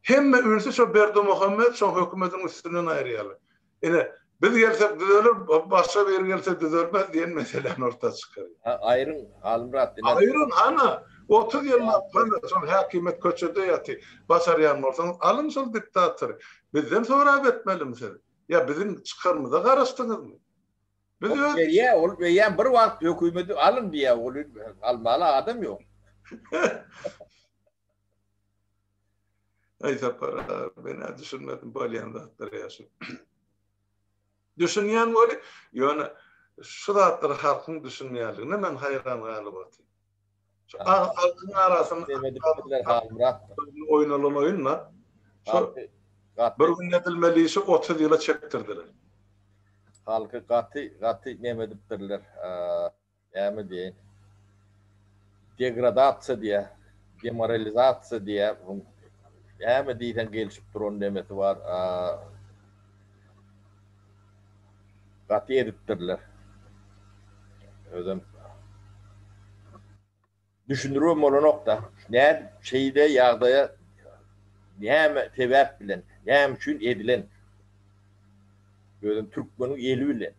[SPEAKER 1] Hemme ünsi şo Berdimuhamet, şoň hökümetiniň üstünden aýyrýarlar. Ine, biz gelsek düzeler, başga biri gelse düzelmez diýen meseläni orta çykarýar.
[SPEAKER 2] Ha, aýryň, Halmyrat,
[SPEAKER 1] ine. Aýryň, hana, 30 ýyllap hana şol häkimiýet köçede ýaty. Başarýan bolsaňyz, alyň şol diktatory. Bizden sorap etmelimi siz? Ýa biziň çykarymyza garaşdyňyzmy?
[SPEAKER 2] Biz öz Berýär, ol eýýäm bir wagt hökümeti alyň diýýär, ol almaly adam ýok.
[SPEAKER 1] Aý Sapar aga, men-ä düşünmedim bolýan zatlara ýa şu. Düşünýän weli, ýöne şu zatlara halkyň düşünmeýänligine men haýran galyp otyryn. Şu halkyň arasynda oýnalan oýun-da. Şu bir gün edilmeli işi 30 ýyla çekdirdiler.
[SPEAKER 2] Halky gaty, gaty neme edipdirler. Näme diýeýin? Degradasiýa diýýär, demoralizasiýa diýýär. Näme diýseň gelşip duran nemesi bar. Gaty ezipdirler. Özem düşündiribem bolanok-da. Nädip şeýle ýagdaýa näme sebäp bilen, näme üçin edilen? Özem türkmeniň eli bilen.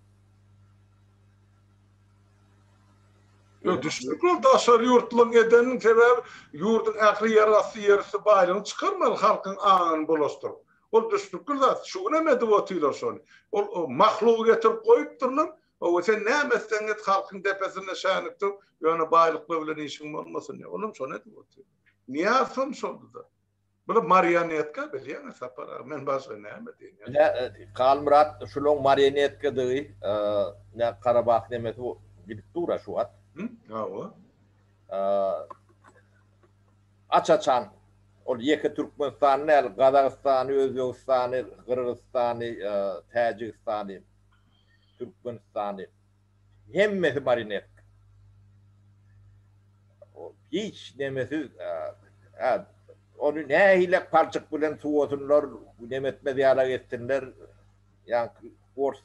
[SPEAKER 1] Ýok, düşnükli ol daşary ýurtlaryň edeniniň sebäbi ýurduň ähli ýerasty, ýerüsti baýlygyny çykarmaly halkyň aňyny bulaşdyryp. Ol düşnükli zat. Şu günem edip otyrlar şony. Ol mahlugy getirip goýupdyrlar. Hawa, sen näme etseň et, halkyň depesinde şänik dur, ýöne baýlyklar bilen işiň bolmasyn diýip. Olam şony edip otyr. Nyýazowam şoldy-da. Bular marionetka bilýäňä Sapar aga, men başga näme diýeýin.
[SPEAKER 2] Ine, Halmyrat şulaň marionetkadygy, ine Karabah nemesi gidip dur-a şu wagt.
[SPEAKER 1] Hawa.
[SPEAKER 2] Aç-açan ol ýeke Türkmenistany däl, Gazagystany, Özbegistany, Gyrgyzystany, Täjigistany. Türkmenistany hemmesi marionetka. Hiç nemesiz ony nähili palçyk bilen suwasynlar, nemetmez ýalak etsinler, ýaňky ors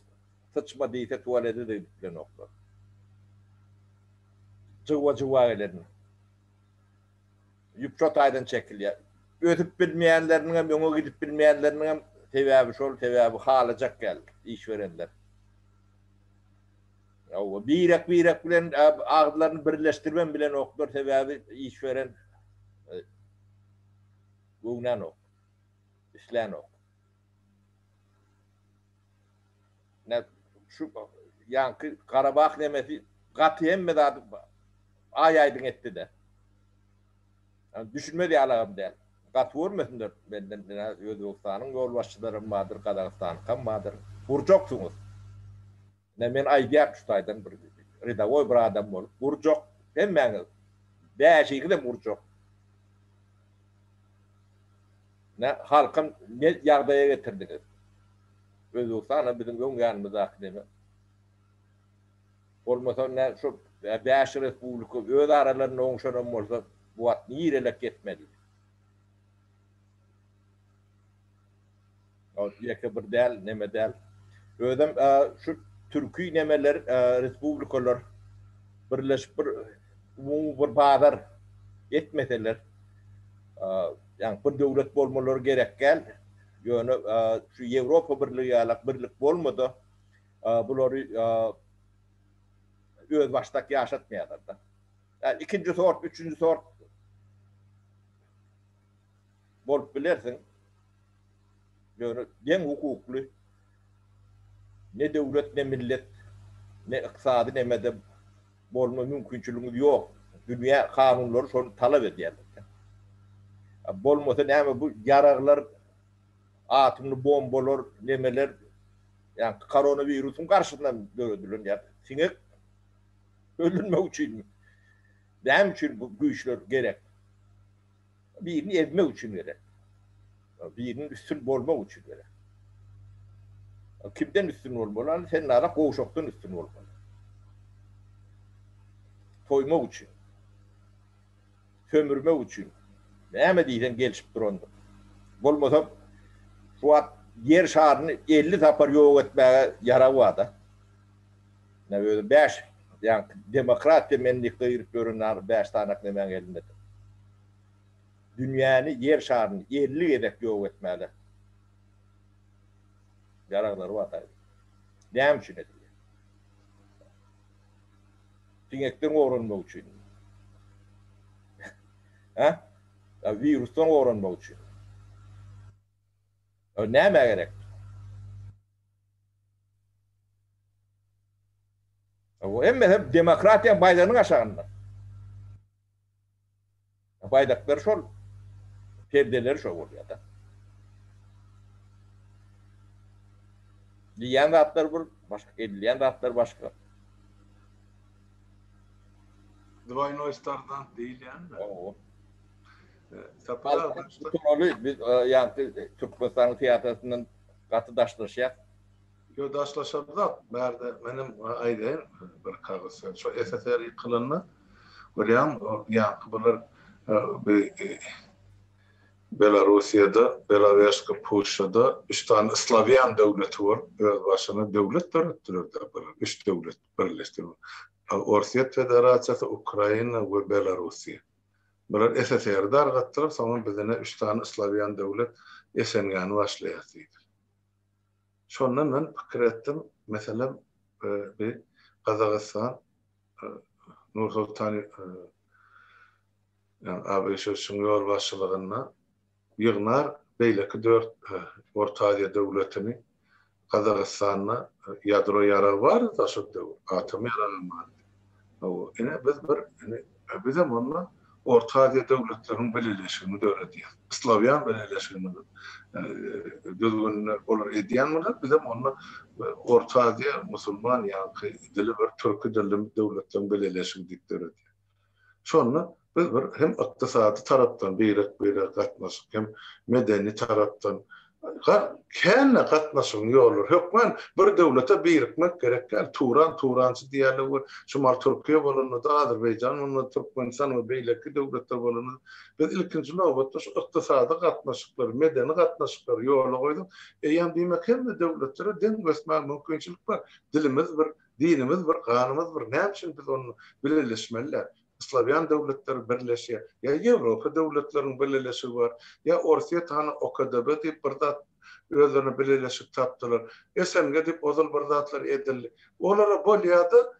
[SPEAKER 2] syçma diýse tualete-de gidip bilenoklar. Jygba-jygba gelen. Ýüp şo taýdan çekilýär. Ösüp bilmeýänleriniňem, öňe gidip bilmeýänleriniňem sebäbi şol, sebäbi halajak däl iş berenler. Hawa, birek-birek bilen agyzlaryny birleşdiribem bilenoklar, sebäbi iş beren göwnänok, islänok. Ine, şu ýaňky Garabah nemesi gaty hemme zady aý-aýdyň etdi-de. Düşünmez ýalagam däl. Gaty görmesinler menden ine Özbegistanyň ýolbaşçylaram bardyr, Gazagystanyňkam bardyr. Gurjaksyňyz. Ine men aýdýan şu taýdan bir redawoý bir adam bolup gurjak hemmäňiz. Bäşiňizem gurjak. Ine halkam ne ýagdaýa getirdiňiz. Özbegistanam biziň öň ýanymyzdaky neme. Bolmasa ine şu bäş respublika öz aralarynda oňşanam bolsa bu wagt nirelek ýetmeli. Ýeke bir däl, neme däl. Özem şu türki nemeler, respublikalar birleşip bir umumy bir bazar etmeseler, ýagny bir döwlet bolmalary gerek däl. Ýöne şu Ýewropa Birligi ýalak birlik bolmada bulary özbaşdak ýaşatmaýarlar-da. Ýa ikinji sort, üçünji sort bolup bilersiň. Ýöne deň hukukly ne döwlet, ne millet, ne ykdysady nemede bolma mümkinçiligiňiz ýok. Dünýä kanunlary şony talap edýär. Bolmasa näme bu ýaraglar, atomly bombalar, nemeler, ýa koronawirusyň garşysyna döredilen ýa siňek öldürmek üçinmi? Näme üçin bu güýçler gerek? Birini ezmek üçin gerek. Biriniň üstün bolmak üçin gerek. Kimden üstün bolmaly? Sen nara gowşakdan üstün bolmaly. Toýmak üçin. Sömürmek üçin. Näme diýseň gelşip durandyr. Bolmasa şu wagt ýer şaryny 50 sapar ýok etmäge ýarag bar-da. Ine özi 5 ýa demokratiýa men diýip gygyryp ýören nary 5 sanak nemäň elindedir. Dünýäni, ýer şaryny 50 gezek ýok etmäge ýaraglary bar daýy. Näme üçin edilýär? Siňekden goranmak üçin. Hä? Wirusdan goranmak üçin. Nämä gerek? Bu hemmesi demokratiýanyň baýdagynyň aşagynda. Baýdaklary şol, perdeleri şol bolýar-da. Diýýän zatlar bir, başga edilýän zatlar başga.
[SPEAKER 1] Dwoýnoý stardant diýilýänmi?
[SPEAKER 2] Hawa.
[SPEAKER 1] Sapar aga,
[SPEAKER 2] Turaly biz ýaňky Türkmenistanyň syýasatyndan gaty daşlaşýas.
[SPEAKER 1] Ýok daşlaşamzok bärde menem aýdaýyn bir kagyz söz şo SSR ýykylanda görýäň ýaňky bular bi Belarussiýada Belaweska Puşşada üç sany slawýan döwleti bolup öz başyna döwlet döretdilerde bular üç döwlet birleşdi Orsýet Federasiýasy Ukraina we Belarussiýa bular SSR-i dargatdylar soňam biz ine üç sany slawýan döwlet SNG-ni başlaýas diýdiler. Şonda men pikir etdim, meselem, bi Gazagystan Nursultan ýagny ABŞ-yň ýolbaşçylygynda ýygnar beýleki dört Orta Aziýa döwletini Gazagystanda ýadro ýaragy bardy-da şol döwür, atom ýaragam bardy. Hawa, ine biz bir ine bizem onda Orta Aziýa döwletleriniň bileleşigini döredýäs. Slawýan bileleşigini düzgünini olar edýän bolar, bizem onda Orta Aziýa musulman ýaňky dili bir türki dilli döwletleriň bileleşigi diýip döredýäs. Şonda biz bir hem ykdysady tarapdan birek-birege gatnaşyk, hem medeni tarapdan. Kände gatnaşygyň ýollary. Hökman bir döwlete birikmek gerek däl. Turan, turançy diýýärler we şumal Türkiýe bolanda-da, Azerbaýjan bolanda-da, Türkmenistan we beýleki döwletler bolanda-da biz ilkinji nobatda şu ykdysady gatnaşyklary, medeni gatnaşyklary ýola goýsak, eýýäm diýmek hemme döwletlere deň ösmäge mümkinçilik bar. Dilimiz bir, dinimiz bir, ganymyz bir. Näme üçin biz onda bileleşmeli däl? Slawýan döwletleri birleşýär. Ýa Ýewropa döwletleriniň bileleşigi bar. Ýa Orsýet hany OKDB diýip bir zat özlerine bileleşik tapdylar. SNG diýip ozal bir zatlar edildi. Olara bolýa-da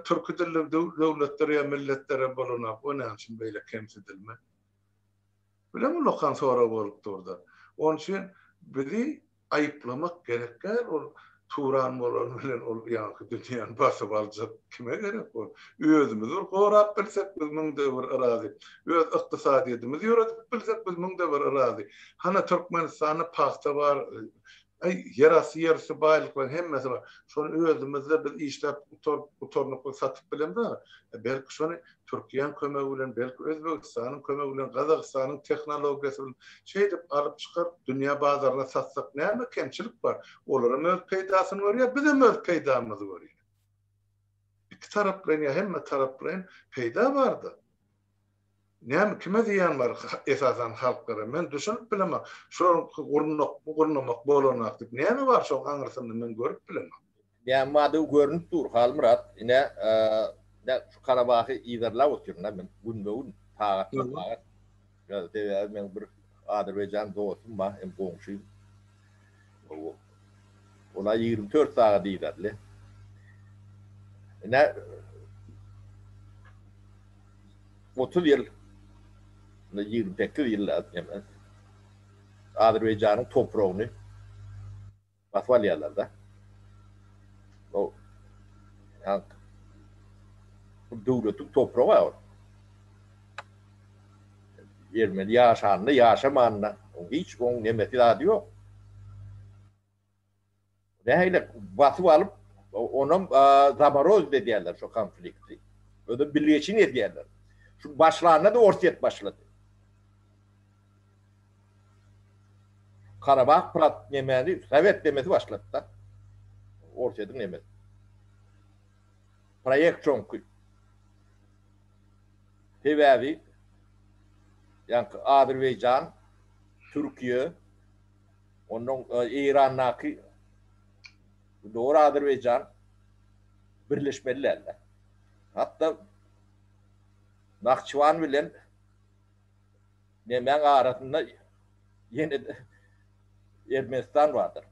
[SPEAKER 1] türki dilli döwletlere ýa milletlere bolanok. O näme üçin beýle kemsidilme? Bilen ullakan sorag bolup durda. Onuň üçin bizi Aýyplamak gerek däl ol Turan bolany bilen ol ýaňky dünýäni basyp aljak kime gerek ol. Özümizi bir gorap bilsek biz müňde bir yrazy. Öz ykdysadyýetimizi ýöredip bilsek biz müňde bir yrazy. Hana Türkmenistanda pagta bar, aý ýerasty ýerüsti baýlyklaryň hemmesi bar. Şony özümizde biz işläp gutarnykly satyp bilemzok. Belki şony Türkiýäň kömegi bilen, belki Özbegistanyň kömegi bilen, Gazagystanyň tehnologiýasy bilen şeýdip alyp çykaryp dünýä bazaryna satsak näme kemçilik bar? Olaram öz peýdasyny görýär, bizem öz peýdamyzy görýäs. Iki taraplaýyn ýa hemme taraplaýyn peýda barda. Näme kime zyýan bar esasan halklara? Men düşünip bilemok. Şolaryňky gurnak, gurnamak bolanak diýip näme bar şoň aňyrsynda men görüp bilemok.
[SPEAKER 2] Näme bardygy görnüp dur, Halmyrat. Ine, ine şu Karabahy yzarlap otyryn-da men günbe-gün, sagatma-sagat. Sebäbi meň bir azerbaýjan dostum bar, hem goňşym. Ol-a 24 sagat yzarly. Ine, 30 ýyl, ine 28 ýyl Azerbaýjanyň topragyny Basyp alýarlar-da. O ýa bu döwletiň topragy ol. Ermeni ýaşanda, ýaşamanda oň hiç oň nemesi zady ýok. Nähili basyp alyp, onam zamorozit edýärler şo konflikti. Özem bilgeşin edýärler. Şu başlanda-da Orsýet başlady. Karabah prat nemeni sowet nemesi başlatdy. Orsýetiň nemesi. Proýekt şoňky. Sebäbi ýaňky Azerbaýjan, Türkiýe, ondan Eýrandaky Dogry Azerbaýjan birleşmeli däldi. Hatda Nahçywan bilen Nemäň arasynda ýene-de Ermenistan bardyr.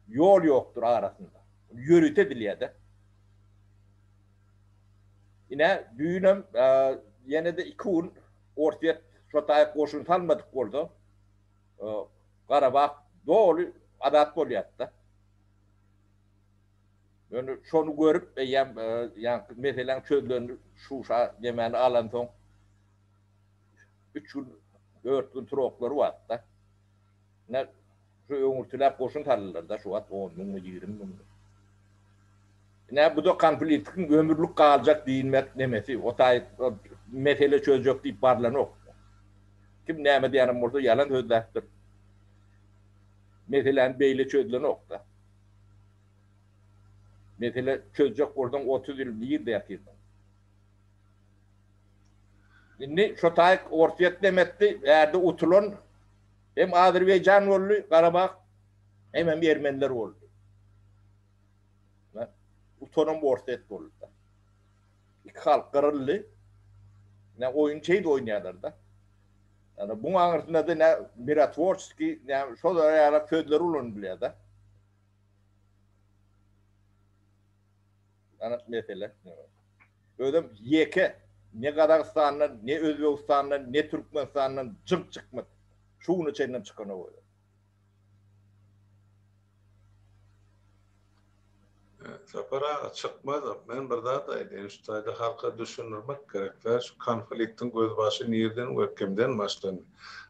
[SPEAKER 2] Ýol ýokdur arasynda. Ýörite edilýär-de. Ine, düýnem ýene-de iki gün Orsýet şo taýy goşun salmadyk bolsa, Garabag doly azat bolýardy-da. Ýöne şony görüp, eýýäm ýaňky meseläň çözülenini Şuşa nemäni alansoň, Üç gün, dört gün turoklary bardy-da. Ine, şu öňürtiläp goşun saldylar-da, şu wagt on müňmi, 20 müňmi. Ine, bu-da konfliktiň ömürlik galjak diýilmek nemesi, o taý mesele çözjek diýip barlanok. Kim näme diýenem bolsa ýalan sözläpdir. Meseläni beýle çözülenok-da. Mesele çözjek bolsaň 30 ýyl nirde ýatyrsyň? Indi şo taýyk Orsýet nem etdi, bärde utulan hem Azerbaýjan boldy, Garabag, hemem ermeniler boldy. Utanam Orsýet boldy. Iki halk gyryldy. Ne oýun şeýdip oýnaýarlar-da. Ýani buň aňyrsynda-da ne mirotworçeskiý, ne şol ýaly sözler ulanylýar-da. Anyk mesele. Özem ýeke ne Gazagystandan, ne Özbegistandan, ne Türkmenistandan jyňk çykmady. Şu güne çenlem çykanok özem.
[SPEAKER 1] Sapar aga çykmazam. Men bir zat aýdaýyn, şu taýda halka düşündirmek gerek-dä, şu konfliktiň gözbaşy nirden we kimden başlandy?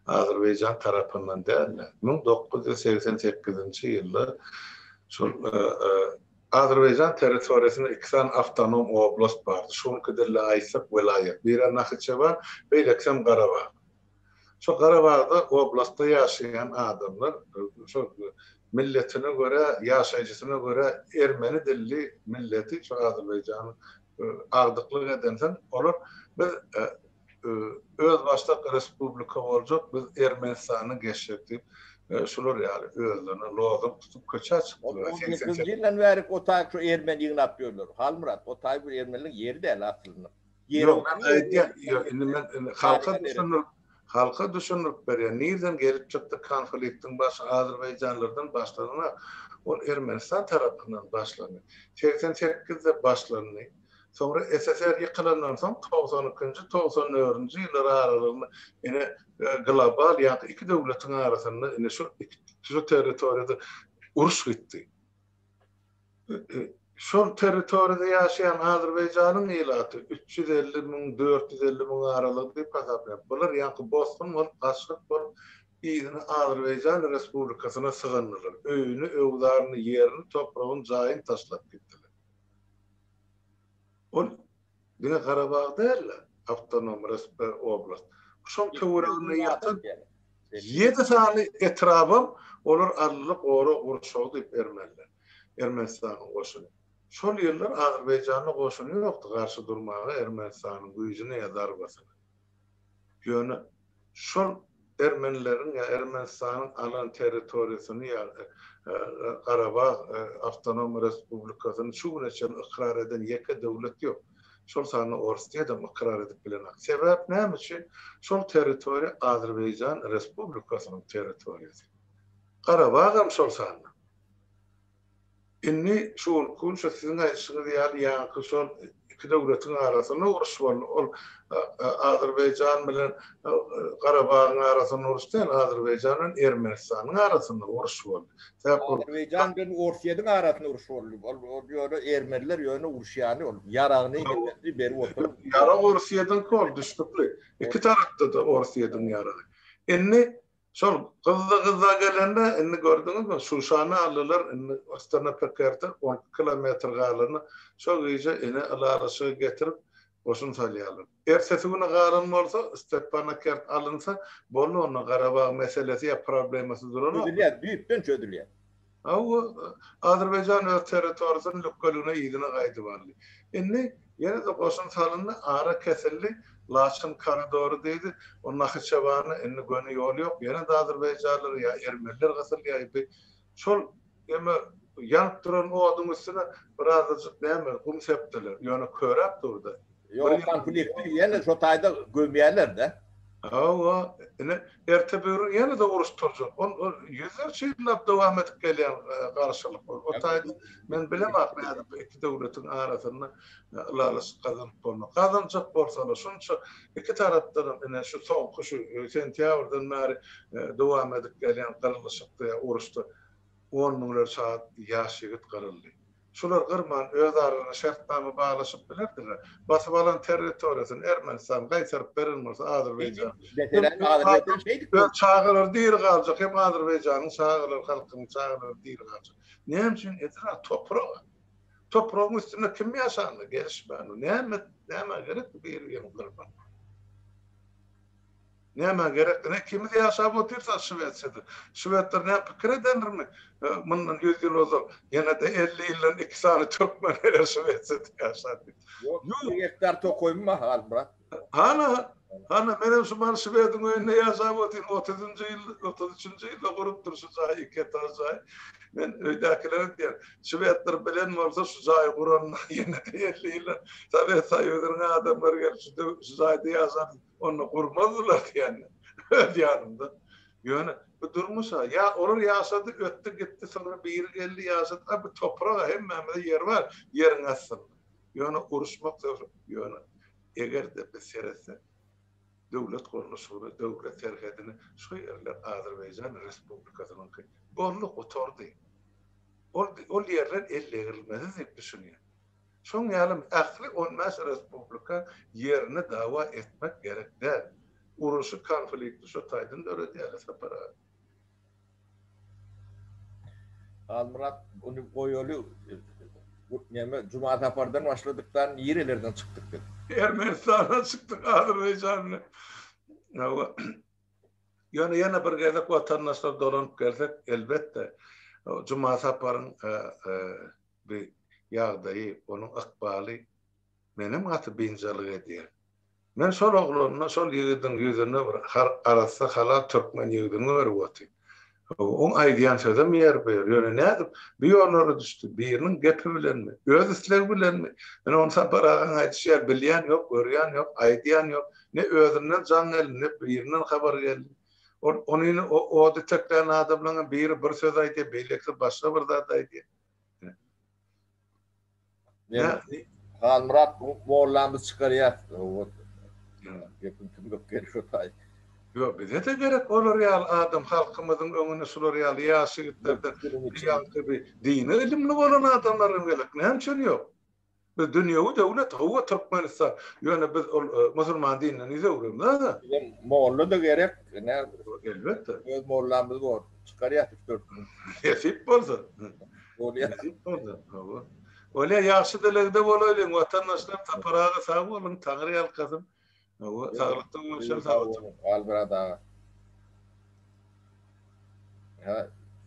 [SPEAKER 1] Azerbaýjan tarapyndan däl-de, 1988-nji ýylda şol Azerbaýjan territoriýasynda iki sany awtonom oblast bardy, şu günki dilde aýtsak welaýat. Biri Nahiçewan, beýlekisem Garabag. Şo Garabagda oblastda ýaşaýan adamlar şo milletine görä, ýaşaýjysyna görä ermeni dilli milleti şo Azerbaýjanyň agdyklyk edensoň olar biz özbaşdak respublika boljak, biz Ermenistana geçjek diýip şular ýaly özlerine lozung tutup köçä çykdylar.
[SPEAKER 2] On sekizinji ýyldan bäri o taý şu ermeni ýygnap ýörler. Halmyrat, o taý bir ermeniliň ýeri däl aslynda.
[SPEAKER 1] Ýok, men aýdýan, ýok, indi men indi halka düşündirip, halka düşündirip berýän. Nirden gelip çykdy konfliktiň başy azerbaýjanlardan başlanana, ol Ermenistan tarapyndan başlandy. 88-de başlandy. Soňra SSR ýykylandan soň 92-nji, 94-nji ýyllar aralygynda ine global ýa-da iki döwletiň arasynda ine şu şu territoriýada uruş gitdi. Şol territoriýada ýaşaýan Azerbaýjanyň ilaty 350 müň, 450 müň aralygy diýip hasaplaýar. Bular ýaňky bosgun bolup, gaçgak bolup, yzyna Azerbaýjan Respublikasyna sygyndylar. Öýüni, öwzaryny, ýerini, topragyny, jaýyny taşlap gitdiler. Ol diňe Garabag däl-de, awtonom oblast. Şoň töwereginde ýatan ýedi sany etrabam olar aldylar gorag gurşawy diýip ermeniler. Ermenistanyň goşuny. Şol ýyllar Azerbaýjanda goşuny ýokdy garşy durmaga Ermenistanyň güýjüne ýa zarbasyna. Ýöne şol ermenileriň ýa Ermenistanyň alan territoriýasyny ýa Garabag awtonom respublikasyny şu güne çenli ykrar eden ýeke döwlet ýok. Şol sanda Orsýedem ykrar edip bilenok. Sebäp näme üçin? Şol territoriýa Azerbaýjan respublikasynyň territoriýasy. Garabagam şol sanda. Indi şu günki gün şu siziň aýdyşyňyz ýaly ýaňky şol iki döwletiň arasynda uruş boldy. Ol Azerbaýjan bilen Garabagyň arasynda uruş däl, Azerbaýjan bilen Ermenistanyň arasynda uruş boldy.
[SPEAKER 2] Sebäp ol Azerbaýjan bilen Orsýetiň arasynda uruş boldy. Ol ol ýöne ermeniler ýöne uruşýany ol ýaragyny hemmesini berip oturyp.
[SPEAKER 1] Ýarag Orsýetiňki ol düşnükli. Iki tarapda-da Orsýetiň ýaragy. Indi Şol gyzza-gyzza gelende, indi gördüňizmi, Şuşany aldylar, indi Astana-Pekerde 12 kilometr galanda, şo gije ine ylalaşygy getirip, goşun salýarlar. Ertesi güne galan bolsa, Stepanakert alynsa, boldy onda Garabag meselesi ýa problemasy duranok.
[SPEAKER 2] Çözülýär, düýpden çözülýär.
[SPEAKER 1] Hawa, Azerbaýjan öz territoriýasyny lükgeligine yzyna gaýdyp aldy. Indi ýene-de goşun salyndy, ara kesildi, Laçyn koridory diýdi, o Nahiçewana indi göni ýol ýok, ýene-de azerbaýjanlar ýa ermeniler gysylýar, bi şol eme ýanyp duran oduň üstüne birazajyk näme gum sepdiler, ýöne köräp durdy.
[SPEAKER 2] Ýok, konflikti ýene şo taýda gömýärler-de.
[SPEAKER 1] Hawa, ine, erte-böwrün ýene-de uruş turjak. Ol ýüzlerçe ýyllap dowam edip gelýän garşylyk. O taýda men bilemok nädip iki döwletiň arasynda ylalaşyk gazanyp bolmaz. Gazanjak bolsalar, şunça iki tarapdanam ine şu soňky şu sentýabrdan bäri dowam edip gelýän gyrlyşykda ýa uruşda on müňlerçe ýaş ýigit gyryldy. Şular gyrman öz aralarynda şertnama baglaşyp bilerdiler. Basyp alan territoriýasyny Ermenistan gaýtaryp beren bolsa Azerbaýjan. Öz çagalary diri galjak hem Azerbaýjanyň çagalary halkynyň çagalary diri galjak. Näme üçin ediler toprak. Topragyň üstünde kim ýaşanda gelişmän. Näme näme gerek bir birini gyrmak. Nämä gerek? Ine ikimiz ýaşap otyrys Şwesiýada. Şwedler näme pikir edendirmi? Mundan 100 ýyl ozal ýene-de 50 ýyldan iki sany türkmen geler Şwesiýada ýaşar diýip.
[SPEAKER 2] Ýok, bir gektar tokaýym bar Halmyrat.
[SPEAKER 1] Hana, hana menem şu mal şwediň öýünde ýaşap otyryn. 30-njy ýyl, 33-nji ýylda gurupdyr şu jaýy, iki etaž jaý. Men öýdäkilere diýýän, şwedler bilen bolsa şu jaýy guranyna ýene-de 50 ýyldan Sowet Soýuzynyň adamlary gelip şu jaýda ýaşar diýip. Onda gurmazdylar diýende öz ýanymda. Ýöne bu durmuş-a, ýa olar ýaşady, ötdi gitdi, soňra biri geldi ýaşady, a bu toprak-a hemmämize ýer bar ýeriň astynda. Ýöne uruşmak sögüşmek, ýöne eger-de biz seretsek döwlet gurluşygyna, döwlet serhedine şu ýerler Azerbaýjan Respublikasynyňky. Boldy, gutardy. Ol ol ýerler ellegirilmesiz diýip düşünýän. Şoň ýalam ähli on bäş respublika ýerine dawa etmek gerek däl. Uruşy konflikti şo taýdan döredýärler Sapar aga.
[SPEAKER 2] Halmyrat ony goýaly neme Juma sapardan başladyk da nirelerden çykdyk biz.
[SPEAKER 1] Ermenistandan çykdyk Azerbaýjan bilen. Hawa. Ýöne ýene bir gezek watandaşlar dolanyp gelsek, elbetde, Juma Saparyň bi ýagdaýy, onuň ykbaly menem gaty biynjalyk edýär. Men şol oglanda, şol ýigidiň ýüzünde bir arassa halal türkmen ýigidini görüp otyryn. Oň aýdýan sözem ýerbe-ýer. Ýöne nädip bu ýollara düşdi? Biriniň gepi bilenmi? Öz islegi bilenmi? Ine ony Sapar agaň aýdyşy ýaly bilýän ýok, görýän ýok, aýdýan ýok. Ne özünden jaň geldi, ne birinden habar geldi. Ol onyny ody teklän adamlaryň biri bir söz aýdýar, beýlekisi başga bir zat aýdýar.
[SPEAKER 2] Ne? Halmyrat mollamyz çykarýar. Gepiň tümlük gel şu taý.
[SPEAKER 1] Ýok, bize-de gerek olar ýaly adam halkymyzyň öňüne şular ýaly ýaş ýigitlerden ýaňky bir dini ylymly bolan adamlar hem gerek. Näme üçin ýok? Biz dünýewi döwlet, hawa Türkmenistan. Ýöne biz ol musulman dininden ýüz öwremzok-a.
[SPEAKER 2] Bize molla-da gerek.
[SPEAKER 1] Ine, elbetde.
[SPEAKER 2] Öz mollamyz bor. Çykarýas üç-dört gün.
[SPEAKER 1] Nesip bolsa.
[SPEAKER 2] Bolýar.
[SPEAKER 1] Nesip bolsa. Hawa. Bolýar, ýagşy dilegde bolaýlyň, watandaşlar. Sapar aga sag boluň, Taňry ýalkasyn. Hawa, saglykda görüşeris.
[SPEAKER 2] Sag boluň, Halmyrat aga.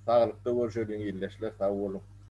[SPEAKER 2] Saglykda görüşeliň ildeşler, sag boluň.